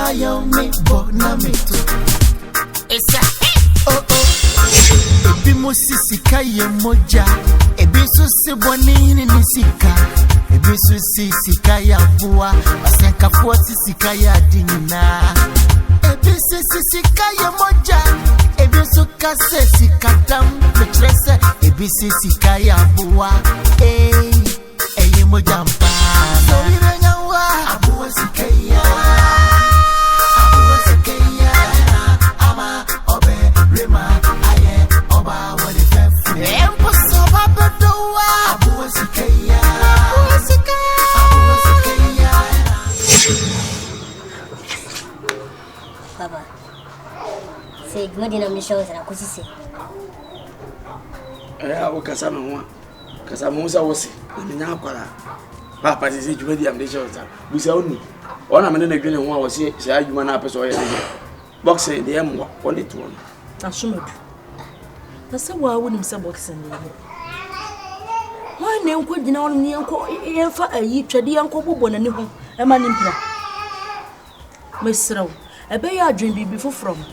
Zion me bɔ na me to. It's a oh oh. Ebi mo si sika yɛ mogya. Ebi nso si bɔne ne ne sika. Ebi nso si sika yɛ aboa. Ɔsɛnkafoɔ si sika yɛ ade nyinaa. Ebi si si sika yɛ mogya. Ebi nso ka sɛ sika dam. Mekyerɛ sɛ ebi si sika yɛ aboa. Ee, ɛyɛ mogya mpaa. Sɛ obi bɛnya wo a, aboa sika yi a. Aboa sika yi a. Ama ɔbɛrima ayɛ ɔbaa wɔ ne fɛfo. Mpo sɛ ɔba bɛdɔ wo a, aboa sika yi a. Aboa sika. Aboa sika yi a. Papa, sɛ dwumadi na mede hyɛ wo nsa na kɔsi sɛ. Ɛyɛ a wokasa me ho a, kasa me ho sɛ wose na menya akwaraa. Paapa sɛ sɛ dwumadi a mede hyɛ wo nsa busa wo ni. Ɔno na mene ne dwene ho a wɔse saa adwuma no apɛ sɛ ɔyɛ no deɛ. Boxing deɛ mmoa wɔde toɔ no. Asomadu. Na sɛ waa wonim sɛ boxing deɛ mu. Hwan na ɛnkɔ gyina hɔ nom ne yɛnkɔ yɛmfa ayi twɛde yɛnkɔ bobɔ n'ani ho ɛma ne mpira. Mesrɛ wo, ɛbɛyɛ adwene biribi foforɔ ho.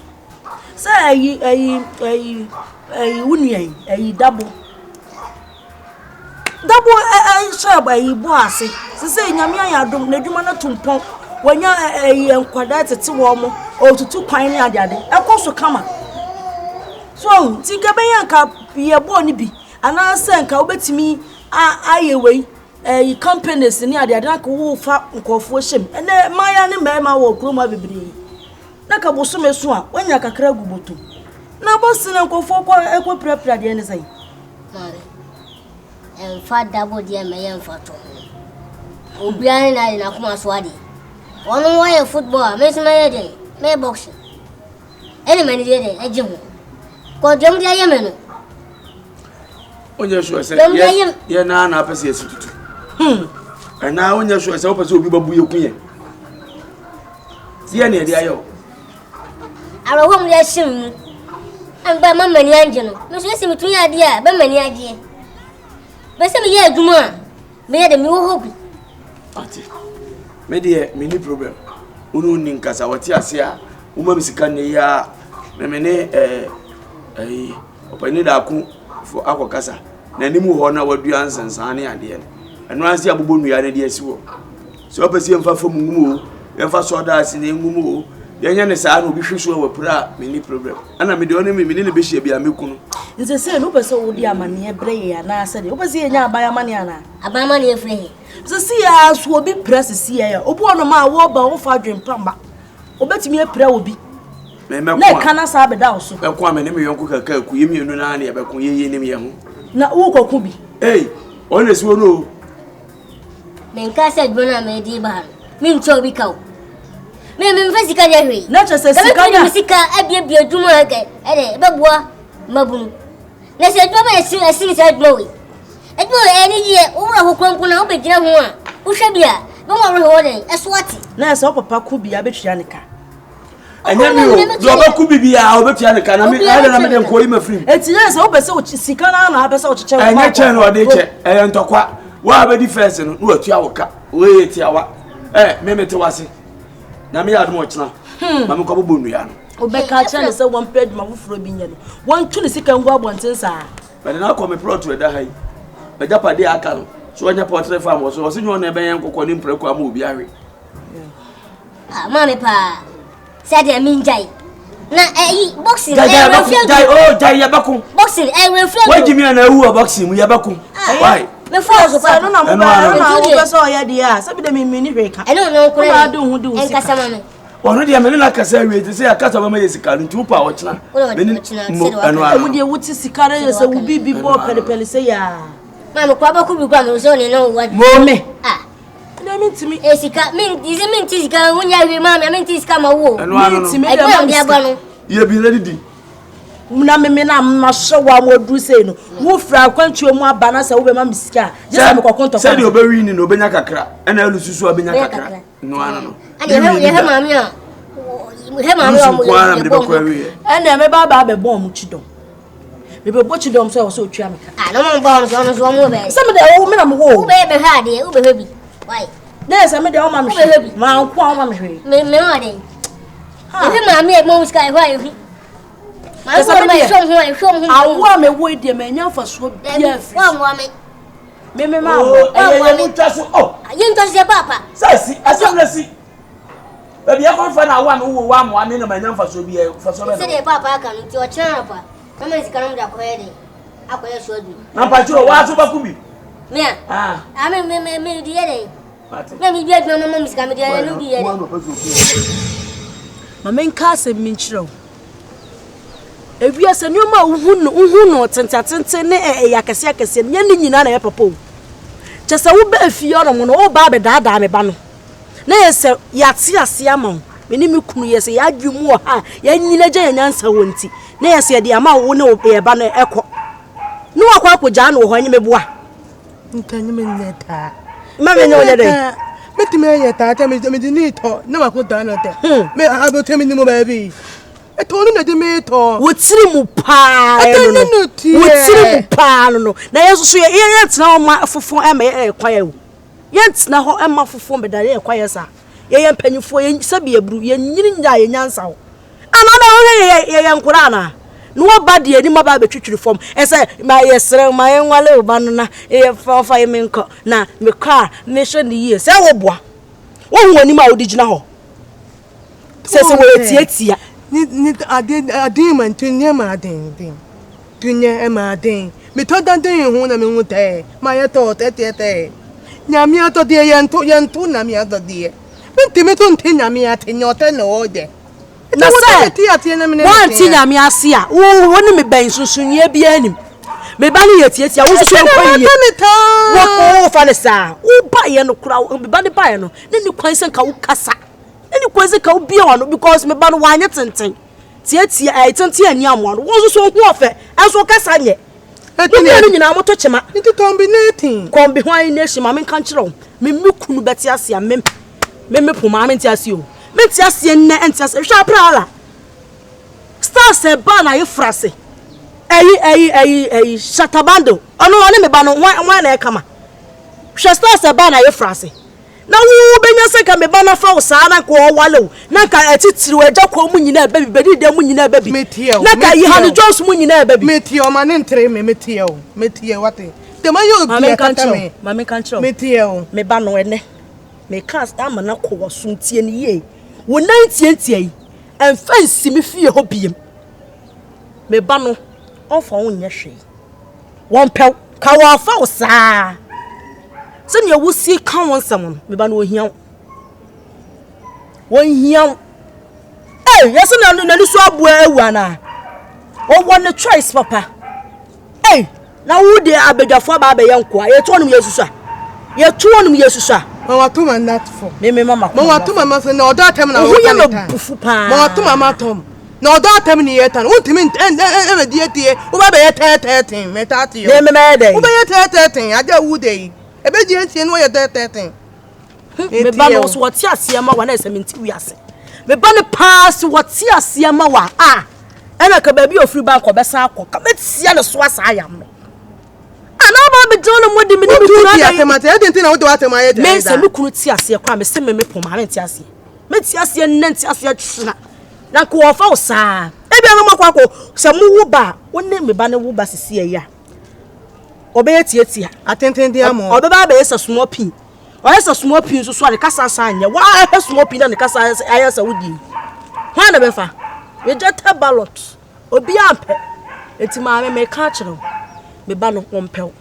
Sɛ ayi ayi ayi ayi wo nua yi ayi dabo. Dabo hyɛ ayi bɔ ase. Sɛ nyame ayɛ adom n'adwuma no to mpɔn. Wanya ayi nkwadaa tete wɔn mo. Ɔtutu kwan ne ade ade. Ɛkɔ so kama. So nti nka ɛbɛyɛ nka yɛ bɔɔ no bi anaasɛ nka wobɛtumi ayɛ wei ɛyi companies ne ade ade na nka wofa nkurɔfoɔ hyɛ mu. Ɛnɛ mmayewa ne mmarima wɔ kurom ha bebree. Na ka bosome so a woanya kakra agu bɔtɔ na bɔse na nkurɔfoɔ kɔ ɛkɔ pirapira deɛ ne sɛn. Maame, ɛmfa dabo deɛ mɛyɛ mfa to ho. Obiara ne n'ade n'akoma so adeɛ. Wɔn wɔyɛ football a, me nso mɛyɛ deɛ mɛyɛ boxing. Ɛna m'ani deɛ deɛ ɛgye ho. Kɔ deɛ wɔn de ayɛ me no. Wonyɛ sure sɛ yɛ naa na apɛ sɛ yɛsi tutu. Ɛnaa wonyɛ sure sɛ wopɛ sɛ obi bɛbu yɛ ku yɛ. Deɛ na ɛde ayɛ o. Awerɛhoɔ mu de ahyɛ me mu. Ɛmba ma m'ani angye no. Me nso esi metumi yɛ adeɛ a ɛbɛ m'ani agyeɛ. Bɛ sɛ meyɛ adwuma a meyɛ de mewɔ hɔ bi. Ate. Me deɛ me ni problem. Wo ne onni nkasa wɔte ase a woma me sika nnɛ yi a me me ne ɛɛ ɛyi ɔpanyin daako fo akɔkasa. N'anim hɔ na wadua nsensan ne adeɛ no. Ɛno ara sɛ abobɔ nnua no de asi hɔ. Sɛ wopɛ sɛ yɛmfa fam ngu mu o, yɛmfa sawdust na ɛngu mu o, yɛnyɛ ne saa na obi hwe so a wapira a, menni problem. Ɛna mede ɔne me ne no bɛhyia bi a mɛku no. Nti sɛ no wopɛ sɛ wode amanneɛ brɛ yɛ anaasɛ deɛ wopɛ sɛ yɛnya aban amanneɛ anaa? Aban amanneɛ firi he? Sisi a so obi pira sisi a obi wɔ nom a wɔba wɔfa adwene pa ma obetumi apira obi na ɛka na saa bɛda wo so. Mɛko a me ne me yɔnko kaka aku yɛ mmienu naa ne yɛbɛko yɛyɛ nim yɛ ho. Na wokɔko bi? Ei, ɔno na esi hɔ no o. Menkaa sɛ adwuma no a mede ba ha no, mentua obi ka o. Me memfa sika nyɛ hwee. Na kyerɛ sɛ sika na. sika abiebie adwuma a ɛkɛ ɛdɛ ɛbɛboa mmabunu. Na sɛ adwuma bɛyɛ ɛsen ɛsen saa adwuma wei. Adwuma wei ɛyɛ anigyeɛ, wo werɛ ho koraa mpo na wobɛgyina ho a, wohwɛ bi a, bɛma wo werɛ ho dɛn, ɛso ate. Na sɛ wo papa ko bi a, bɛtua ne ka. Ɛnyɛ mi o, deɛ ɔbɛko bi biara ɔbɛtua ne ka na mi ɛyɛ na mi de nkɔ yi ma firim. Eti yɛ sɛ wopɛ sɛ sika no na apɛ sɛ ɔkyekyɛ wɔn. Ɛnyɛ kyɛn na ɔde kyɛ, ɛyɛ ntɔkwa. Wo a bɛdi fɛs no na watua wo ka. Wei yɛ tiawa. Ɛ me mete wase. Na me yɛ adom ɔkyena. Hmm. Ma me nkɔ bobɔ nnua no. Wobɛka akyerɛ ne sɛ wɔmpɛ adwuma foforɔ bi nyɛ no. Wɔnto ne sika ngu abɔnten saa. Mɛde no akɔ me plɔt ɛda ha yi. M'agyapadeɛ a aka no, so ɔnyɛ pɔtere farm wɔ so. Ɔse nyɛ ɔna ɛbɛyɛ nkokɔ ne mprako ama obi awe. Ah, maame paa. Sɛ deɛ mengyae. Na ɛyi eh, boxing ɛyɛ eh, wɛnfrɛ du. Oh, gyae yɛbɛko. Boxing ɛyɛ eh, wɛnfrɛ du. Wagyi mi ana ewu wɔ boxing mu yɛbɛko. Ah, Why? Me fɔ so paa. Ɛno na mo bɛ ɛno na wo bɛ sɛ ɔyɛ deɛ a sɛbi de mi mi ni hwee ka. Ɛno na ɔnkura yɛ. Ɔno adi ho di wo sika. Ɛnkasa ma mi. Ɔno deɛ mene no akasa awie te sɛ akasa bɛma yɛ sika no nti wopɛ a ɔkyena mene mo ɛno ano. Wo deɛ wote sika no yɛ sɛ wo bibi bɔ pɛlipɛli sɛ yaa. Maame kɔ abɛko bi kɔ a mɛ sɛ ɔne ne wo. Mo me. Ah. Ɛnna mi ntumi. E sika mi nti mi nti sika wo nya hwee maa mi mi nti sika ma wo. Ɛno ano no. Mi ntumi deɛ ma mi sika. Yɛ bi na didi. Na me me na ma hyɛ wa mo aduru sei no. Wo fira akwantuo mu aba na sɛ wo bɛ ma mi sika. Gye sɛ mi kɔko ntɔkwa. Sɛdeɛ ɔbɛwi ni na ɔbɛnya kakra ɛna ɛlu susu abɛnya kakra. No ano no. Ɛna yɛ yɛ maame a yɛ maame a ɔmo yɛ bɔ ɔmo. Ɛna ɛmɛ ba aba abɛbɔ ɔmo kyidɔm. Mebɛbɔ kyidɔm sɛ ɛwɔ sɛ ɔtua me ka. Ah, na ɔmo bɔ ɔmo so ɔmo so ɔmo bɛ. Sɛ me deɛ ɔwo me na me wɔ o. Wobɛyɛ bɛhwɛ adeɛ wobɛhwɛ bi. Why? Na yɛ sɛ me deɛ ɔma me hwee. Maa nko a ɔma me hwee. Me me ma den. Ebi maame a ɛma wo sika ɛhɔ a ehu. Maame wɔ ma ɛhwɛ ho a ɛhwɛ ho. Awo a mewɔ yi deɛ manya mfasoɔ biara firi so. Wɔamoa me. Me me ma amoa. Ɛyɛ yɛn mu ntwa so oh. Yɛn ntwa so yɛ paapa. Sɛ si asɛm na si. Baabi akɔfa na awo a mewɔ wɔ amoa me na manya mfasoɔ biara mfasoɔ bɛ na. Sɛdeɛ paapa aka no nti ɔkyena anɔpa na ma sika no mde akɔyɛ den akɔyɛ so adwuma. Na mpakyɛ wɔ aso bɛko bi. Me a. Ah. Me me me me di yɛ den. Na me bi adwuma mama me sika me deɛ ɛno bi yɛ dɛ. Ma menka asɛm bi nkyerɛ wo. Ewiase nneɛma a wohu no wohu no tenten atenten ne ɛyɛ akɛseɛ akɛseɛ no, nyɛ ne nyinaa na ɛyɛ papa o. Kyɛ sɛ woba efie hɔnom no, woba abɛdaadaa me ba no. Na yɛ sɛ yɛate aseɛ ama wo. Me ne me kunu yɛ sɛ yɛadwene mu wɔ ha a yɛanyini agya yɛn nyansa wɔ nti, na yɛ sɛ yɛde ama wo ne yɛ ba no ɛkɔ. Ne wakɔ akɔgyaa no wɔ hɔ, ɛnyɛ meboa. Nka nye me nyɛ taa. Ma me nyɛ wo nyɛ dɛn? Metumi ayɛ taa kyɛ mede ne tɔ na wako taa no tɛ. Hmm. Me abotɛ me nimu baabi. Ɛtɔ no na de me tɔ. Wo tiri mu paa no no. Wo tiri mu paa no no. Na yɛn nso so yɛ yɛn tena hɔ ma fofo ɛma yɛ ɛkwa yɛ o. Yɛn tena hɔ ɛma fofo mbɛda yɛ ɛkwa yɛ saa. Yɛyɛ mpanyinfoɔ yɛn sɛbi aburu yɛn nyini nya yɛn nyansa o. Anaa na wohwɛ yɛyɛ yɛyɛ nkwadaa anaa? Na wɔba deɛ anim aba abɛtwitwiri fam. Ɛsɛ ma yɛsrɛ ma yɛnwale wo ba no na yɛfa ɔfa yɛ menkɔ na mekɔ a mehwɛ no yie. Sɛ woboa. Wohu w'anim a wode gyina hɔ. Sɛ sɛ wɔyɛ tiatia. Ne ne ade aden ma nti nyɛ ma aden den. Tu nyɛ ma aden. Metɔ da den ho na mehu tɛɛ. Ma yɛ tɔ tɛteɛ tɛɛ. Nyame atɔdeɛ yɛnto yɛnto nyame atɔdeɛ. Mentumi to nte nyame ate nyɛ ɔtɛ na ɔyɛ. Na sɛ woante Nyame ase a, wo wo ne me bɛn nsonsonoeɛ biara nim. Me ba no yɛ tiatia, wo nso so nkɔ yie. Wo wo fa no saa. Wo baeɛ no koraa, me ba no baeɛ no, ne ne kwan sɛ nka wo kasa. Ne ne kwan sɛ nka wo bie w'ano because me ba no wanyɛ tenten. Tiatia ɛɛ tenten ani amoa no. Wo nso so ho ɔfɛ, ɛnso kasa nyɛ. Mo mmienu nyinaa moto kyema. Nti combinating. Kɔmbi hwan nation ma menka nkyerɛ wo. Me me kunu bɛte ase a me me me poma mente ase o. Mente aseɛ nnɛ ɛnte aseɛ hwɛ aprala. Stars ɛbaa na ayefra ase. Ɛyi ɛyi ɛyi ɛyi shatabando ɔno ɔne me ba no hwan hwan na ɛkama. Hwɛ stars ɛbaa na ayefra ase. Na wo bɛnya sɛ nka me ba no afa wo saa na nka ɔwale wo na nka atitiriw agya kɔn mu nyinaa ɛbɛ bi bɛdi dɛm mu nyinaa ɛbɛ bi Metie o, na nka metie Yohane o. Jones mu nyinaa ɛbɛ bi. Metie o, ma ne ntere me, metie o, metie o, wate. Dɛm ayɛ obi Maame nka ɛkata nkyerɛ wo, me. maame nka nkyerɛ wo. Metie o. Me ba no ɛnɛ, meka as ama no akɔ w'asom, tie no yie. Wo nan ntiantia yi, ɛmfa nsi me fie hɔ biem. Me ba no, ɔmfa wo nyɛ hwee. Wɔmpɛ wo. Ka wɔfa wo saa. Sɛnea wosi ka wo nsɛm no, me ba no wɔhia wo. Wɔhia wo. Ee, yɛsɛ na n'ani so aboa awu anaa? Wɔwɔ ne choice papa. Ei, na wo de abadwafoɔ aba abɛyɛ nkoa. Yɛto wɔnom yɛsusu a. Yɛto wɔnom yɛsusu a. Ma wato ma nnatfo. Me me mama Ma wato ma ma na ɔdɔ atɛm na Wo ho wɔka yɛ ne me tan. bufu paa. Ma wato ma ma tɔm. Na ɔdɔ atɛm ne yɛ tan. Wontumi ɛmɛdi atie. Woba bɛyɛ tɛɛtɛɛ ten. Mɛta ate Me me mɛyɛ dɛn? Wobɛyɛ tɛɛtɛɛ ten. Ade a wo de yi. Ɛbɛdi atie no wɔyɛ tɛɛtɛɛ ten. Me ba no so wɔte aseɛ ma wa na ɛsɛ mente wiase. Me ba no paa so wɔte aseɛ ma wa a ɛna ka baabi a ofiri ba nkɔ bɛsan akɔ ka mɛtia ne so asa ayam no. Ana ɔba bɛgyina no mu de me ne me kunu Wotu adan. atɛm ate. Ɛde nti na wode w'atɛm ayɛ Me dɛn sɛ saa? me kunu te aseɛ koraa me se me me poma mente aseɛ. Mente aseɛ nnɛ nte aseɛ kyena. Na nka wɔfa wo saa. Ebia no makɔ akɔ sɛ mo wo ba a wo ne me ba ne wo ba sisi ɛyɛ a ɔbɛyɛ tiatia. Atenten de ama. Ɔbɛba abɛyɛ sɛ small pin. Ɔyɛ sɛ small pin nso so a ne kasa san nyɛ. Wahwɛ small pin na ne kasa ayɛ sɛ wodie yi. Hwan na bɛfa? Rejected ballot. Obiara mpɛ. Enti maame meka akyerɛ wo. Me ba no ɔmpɛ wo.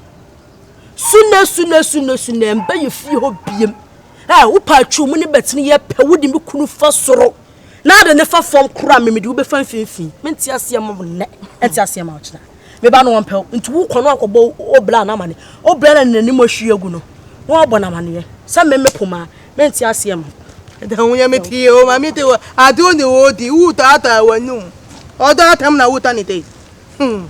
Sune sune sune sune mbɛ yɛ fie hɔ biem. Ɛ wo pa atwi mu ne bɛtene yɛ pɛ wo de me kunu fa soro. Na ade ne fa fam kora me mede wo bɛfa mfimfini. Mente aseɛ ma wo nnɛ, ɛnte aseɛ ma wo kyena. Me ba no ɔmpɛ wo, nti wo kɔ no akɔbɔ obla no amane. Obla na n'anim ahwie agu no, na wabɔ no amaneɛ. Sɛ me me poma, mente aseɛ ma wo. Ɛda ho yɛ me tie o, maame te wɔ ade o ne wɔ di, wo taataa w'anum. Ɔdɔ atam na wo ta ne te. Hmm.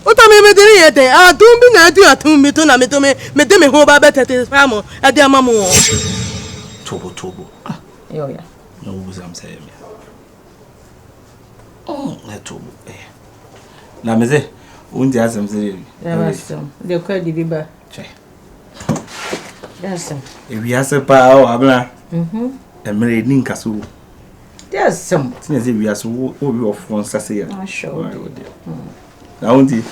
Wotɔ me me de ne yɛ dɛn? Adom bi na adi atom mi to na me to me me de me ho ba bɛtɛte saa mo ɛde ama mo. Tobo tobo. Ah. Ɛyɛ ɔya. Na wo busam sɛ ɛyɛ me. Mm, na tobo ɛyɛ. Na me sɛ wonti asɛm sɛ yɛ bi. Ɛyɛ asɛm. De kɔ adidi ba. Kyɛ. Ɛyɛ asɛm. Ewiase paa o abena. Mhm. Mmerɛ ni nkaso. De asɛm. Ti na sɛ wiase wo wo wi ɔfoɔ nsa sɛ yɛ. Ahwɛ wo de. Na wo nti.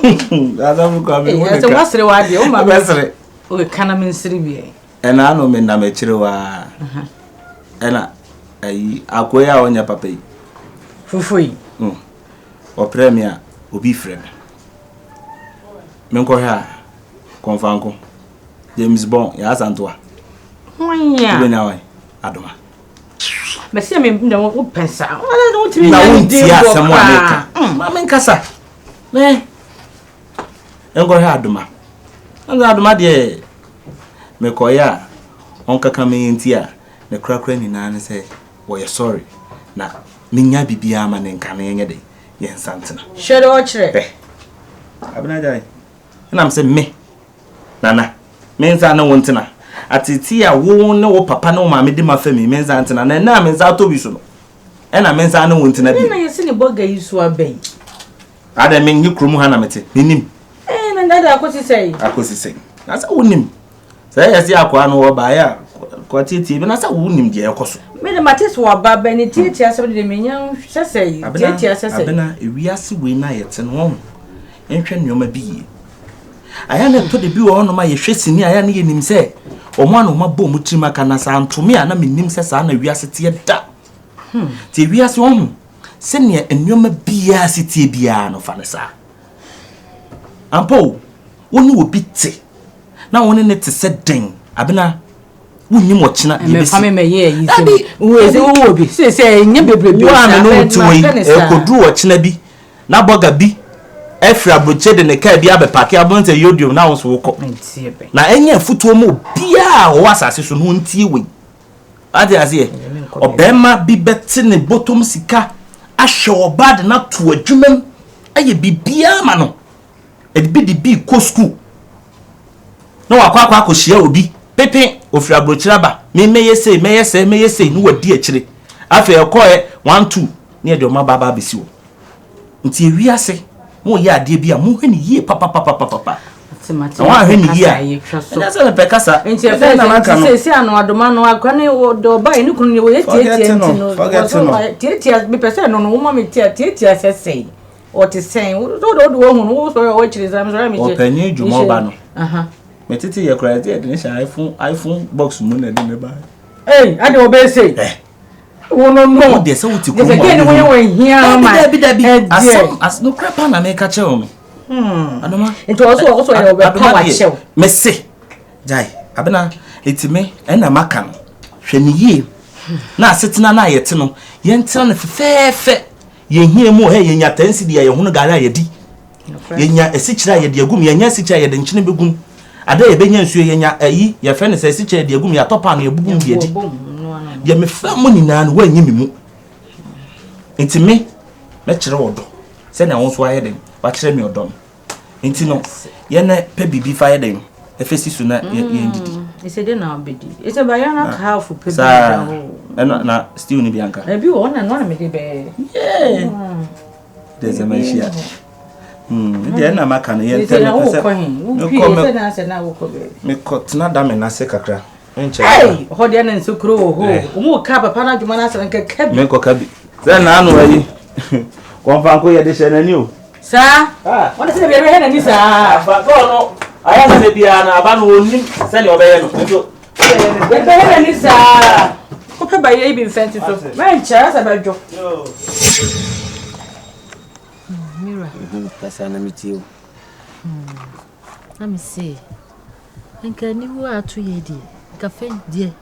Asɛm kɔ mi wo ne ka. Ɛsɛ wasere wa deɛ wo ma mi. Bɛsere. O ka na mi nsere bi. Ɛna ano mi nam akyire waa. Ɛna ayi akoe a ɔnyɛ papa yi. Fufu yi. Ɔprɛ mi a obi frɛ mi. Menkɔhwɛ a kɔnfanko. James Bond yɛ asantoa. Hwan ya? Wobɛnya wan? Adoma. Mɛsɛ me na wo pɛ saa. Wotumi Na nya ne wontie din bɔ asɛm a meka. koraa. Ma menkasa. Me nkɔhwɛ Adoma. Ɛnna Adoma deɛ mekɔyɛ a ɔnkaka me nti a ne korakora nyinaa ne sɛ wɔyɛ sɔre na menya biribiara ma ne nka no yɛnyɛ dɛ yɛnsa ntena. Hwɛ deɛ ɔkyerɛ. Pɛ. Abena gyae. Ɛnam sɛ me Nana, me nsa ne wo ntena. Ateetee a wo ne wo papa ne wo maame de ma fa mi, me nsa ntena. Na ɛnnɛ a me nsa atɔ bi so no, ɛna me nsa ne wo ntena bio. Ɛnna yɛsi ne bɔga yi so aba yi. Adɛn, menye kurom ha na mete? Mennim. Ɛɛ, na dada akosi sɛn? Akosi sɛn? Na sɛ wonim. Sɛ ɛyɛ sɛ akoa no wɔbaeɛ a, kɔtietie bi na sɛ wonim deɛ ɛkɔ so. Me de mate sɛ wɔba bɛ ne tietie asɛm de menya sɛ sɛ tietie asɛ sɛ. Abena, ewiase wei na yɛte no wɔn. Yɛnhwɛ nneɛma bi yie. Ayɛ a na ɛtɔ da bi wɔ hɔnom a yɛhwɛ sini a ayɛ a na yɛnim sɛ wɔn a na wɔabɔ wɔn tirim aka na sɛ anto me a na mennim sɛ saa na wiase teɛ da. Hmm. Nti wiase wɔn ho sɛnea nneɛma biara si teɛ biara no fa no saa. Ampa o, wo ne obi te na wo ne ne te sɛ dɛn abena wonnim ɔkyena deɛ ɛbɛsi. Mɛfa me mɛyɛ ayi sɛ wo wɔ bi sɛ sɛ ɛnyɛ bebrebe wo a me ne wo te wɔ yi ɛkɔduru ɔkyena bi Na bɔga bi afiri aburokyire de ne kaa bi abɛpake abɛhu sɛ yodium na wo nso wokɔ. Na ɛnyɛ afutuo ma obiara a ɔwɔ asase so no ɔntie wei. Wate aseɛ? Ɔbarima bi bɛte ne bɔtɔm sika ahwɛ ɔbaa de no ato adwuma mu ayɛ biribiara ma no. Ebi de bi kɔ sukuu na wakɔ akɔ akɔhyia obi pepe ofiri aburokyire aba me mɛyɛ sei mɛyɛ sɛ mɛyɛ sei na wadi akyire. Afei ɛkɔɛ 1 2 ne yɛde ɔma ba aba abɛsi hɔ. Nti ewiase mo yɛ adeɛ bi a mo hwɛ ne yie papapapapapa. Na wɔn ahwɛ ne yie a ɛnyɛ sɛ mepɛ kasa. Nti ɛfɛ sɛ nti sɛ esi ano adoma no akora ne wɔ de ɔba yɛ ne kunu ne wɔyɛ tietie nti no wɔsɔ tietie mepɛ sɛ no no wɔma me tia tietie sɛ sɛn ɔte sɛn wo de wo de wɔhu no wo sɔrɔ wɔ akyiri sɛ mesɔrɔ mi kyɛ. Ɔpanyin dwuma ɔba no. Metete yɛ koraa yɛde ne hyɛ iPhone iPhone box mu na ɛde ne ba. Ee ade ɔbɛyɛ sei. Wo no no. Wo deɛ sɛ wote kurom a wohu. Wɔyɛ wɔn hia ma. Dabi dabi dabi. Asɛm as nokorɛ paa na meka kyerɛ wo no. Hmm. Adoma. Nti ɔso ɔso yɛ ɔbɛpa wakyɛw. Mese gyae abena eti me ɛna maka no hwɛ ne yie na asetena no a yɛte no yɛntena no fɛfɛɛfɛ yɛn hia mu ɛ yɛnya tansi deɛ yɛhono gari a yɛdi Yɛnya asikyire a yɛde agum, yɛnya asikyire a yɛde nkyene bɛgum. Adeɛ a yɛbɛnya nsuo, yɛnya ayi, yɛfrɛ no sɛ asikyire a yɛde agum, yɛatɔ paano, yɛbubu mu de adi. Deɛ mefra mu nyinaa no, woanyi me mu. Nti me, mɛkyerɛ ɔdɔ sɛnea wo nso ayɛ dɛn, wakyerɛ me ɔdɔ no. Nti no, yɛn pɛ biribi fa yɛ dɛn, ɛfɛ si so na yɛn didi. Ɛsɛ dɛ na ɔbɛdi. Ɛsɛ ba yɛn aka half pɛ bi da hɔ. Ɛna na stew no bi anka. Ebi wɔ hɔ na ɛno na mede bɛyɛ. Yeah. Deɛ sɛ mahyia. Hmm, deɛ na maka no yɛntɛ mepɛ sɛ mekɔ mekɔ tena da me nase kakra. Nkyɛ. Hey, hɔ deɛ ne nso kuro wɔ hɔ. Ɔmo ka papa no adwuma no asɛm nkɛkɛ bi. Mekɔ ka bi. Sɛ naano ayi. Kɔnfanko yɛde hyɛ n'ani o. Saa. Wɔn sɛ ebi yɛ n'ani saa. Afa sɛ ɔno ayɛ sɛ biara no aba no ɔnim sɛdeɛ ɔbɛyɛ no nso. Yɛbɛyɛ n'ani saa. Wopɛ ba yɛ bi mfɛnti so. Mɛnkyɛ sɛ bɛdwo. Mira. Kasa na metie o. Na me se, nka aniwu a ato yɛ deɛ, nka fɛ deɛ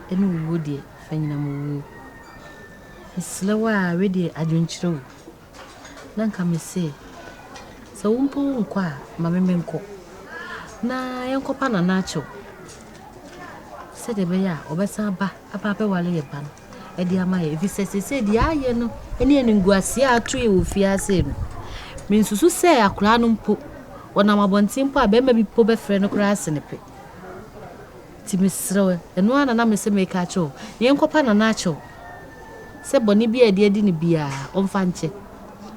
ɛne owuo deɛ, fɛ nyinam owuo. Mesrɛ wo a, wei deɛ adwenkyerɛ o. Na nka me se, sɛ wo mpo wonkɔ a, ma me menkɔ. Na yɛnkɔpa Nana akyɛw. Sɛdeɛ ɛbɛyɛ a ɔbɛsan aba aba abɛware yɛ ba no de ama yɛn. Ɛfiri sɛ seesei deɛ ayɛ no ne animguaseɛ a ato yɛn wɔ fie ha sei no, mensusu sɛ akwadaa no mpo, ɔnam abɔnten mpo a barima bi mpo bɛfrɛ no koraa sene pɛ. Nti mesrɛ wo, ɛno ara na na mese meka akyerɛ wo, na yɛnkɔpa Nana akyɛw sɛ bɔne bi a yɛde adi no biara, ɔmfa nkyɛ,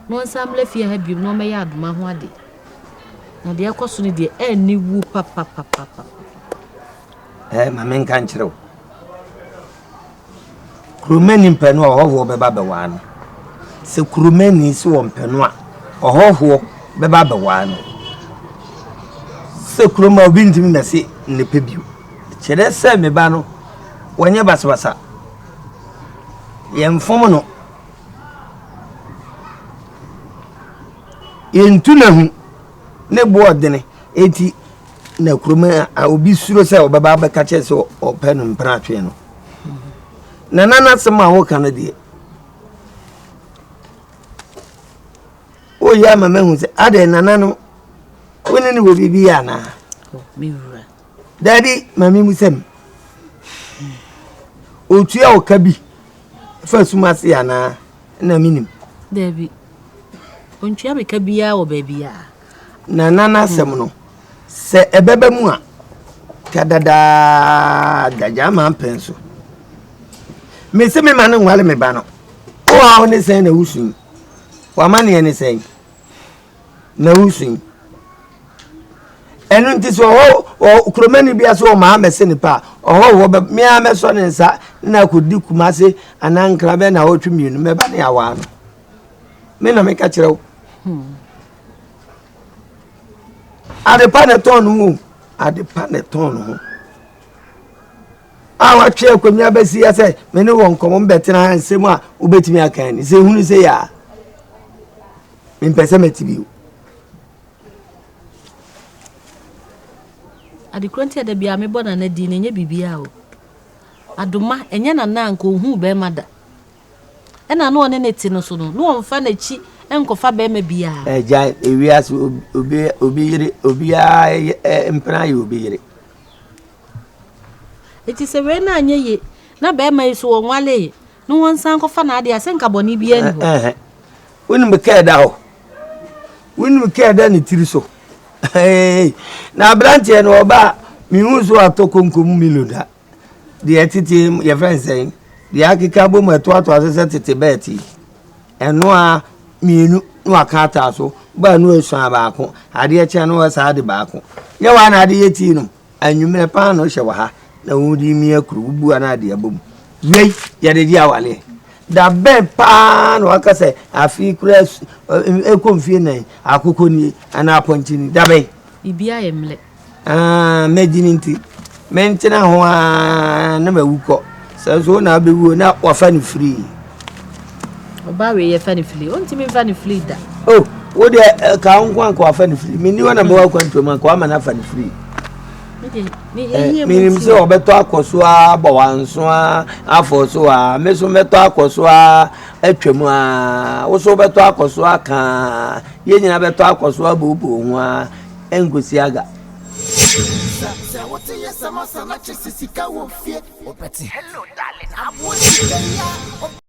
na ɔnsan mmra fie ha bio na ɔmmɛyɛ Adoma ho adeɛ. Na deɛ ɛkɔ so no deɛ, aniwu papapapapa. Ɛɛ, ma menka nkyerɛ wo. Kuromani mpɛ no a, ɔhɔhoɔ bɛba abɛwaa no. Sɛ kuromani se ɔmpɛ no a, ɔhɔhoɔ bɛba abɛwaa no. Sɛ kurom a obi ntumi mmɛse ne pɛ bio. Kyerɛ sɛ me ba no, wɔnyɛ basabasa. Yɛmfom no. Yɛntu no ahu. Ne bo ɔdene. Enti na kurom a obi suro sɛ ɔbɛba abɛka kyerɛ sɛ ɔpɛ no mpena atwe no. Nana n'asɛm a woka no deɛ, woyɛ ama mahu sɛ adɛn nana no wo ne no wɔ biribi yɛ anaa? Daabi, ma me mu sɛm. Otua wo ka bi fa sum ase anaa? Na menim. Daabi, ontua me ka biara wɔ baabiara. Nana n'asɛm no, sɛ ɛbɛba mu a, ka dadaada gyaa ma mpɛn so. Mese me ma no nwale me ba no. Wo haw ne sɛn na wusu yi? W'amanneɛ ne sɛn na wusu yi? Ɛno nti sɛ ɔhɔ ɔ kuromani bi ase ɔmaa mɛse ne pa a, ɔhɔ hɔ bɛ me ara mɛsɔ ne nsa na akɔdi Kumase anaa Nkran bɛyɛ naawɔtwe mmienu mɛba ne awaa no. Me na meka kyerɛ wo. Adepa na ɛtɔn no ho. Adepa na ɛtɔn no ho. A watwe akonnwa bɛsi ya sɛ me ne wɔ nkɔmmɔ mbɛtena ha nsɛm a wobɛtumi aka ni sɛ ehunu sɛ yɛ a mempɛ sɛ mɛte bio. Adekorɔ nti a da biara mebɔ Nana din no ɛnyɛ biribiara o. Adoma, ɛnyɛ Nana a anka ɔnhuu bɛrima da. Ɛna na ɔne ne te no so no, na ɔmfa n'akyi nkɔfa bɛrima biara. Agya, ewiase obi obi yere obiara mpena yɛ obi yere. Eti sɛ wei no anyɛ yie na bɛrima yi so wɔnwalee na wɔnsan nkɔfa n'adeɛ a, sɛ nka bɔne biara nni hɔ. Wonim ka ɛda hɔ. Wonim ka ɛda ne tiri so. Na aberanteɛ no ɔba a mehu so atɔ konkom milo da. Deɛ tete yɛfrɛ no sɛn? Deɛ akeka bom ɛtoatoa so sɛ tete bɛɛte yi. Ɛno a mmienu na waka ataa so. Baa no esuan baako. Adeɛ kyɛ no wɔsaa de baako. Nyɛ waa na ade yɛ tii no. Anwummerɛ paano hyɛ wɔ ha na wode mia kuro wobu a na ade abɔ mu. Wei yɛde gye awaleɛ. Da bɛn paa na waka sɛ afe koraa ɛkɔ mfie nan akokɔ nie anaa apɔnkye ni da bɛn? Biribiara yɛ mmerɛ. Ah, mɛgyini nti mentena ho ara na mawu kɔ. Sɛ nso wo na wobɛwuo na wafa no firii. Ɔbaa wei yɛfa no fili. Ɔntumi mfa no fili da. Oh, wo deɛ eh, ka wo nko anka wafa no firi. Menni hɔ na mewɔ akwantuo mu anka wama no afa no firi. Eh, menim sɛ ɔbɛtɔ akɔ so ara bɔ wanso ara afɔ so ara me so mɛtɔ akɔ so ara atwa mu ara wo so wobɛtɔ akɔ so aka ara yɛn nyinaa bɛtɔ akɔ so abooboo ho ara ɛnkosi aga.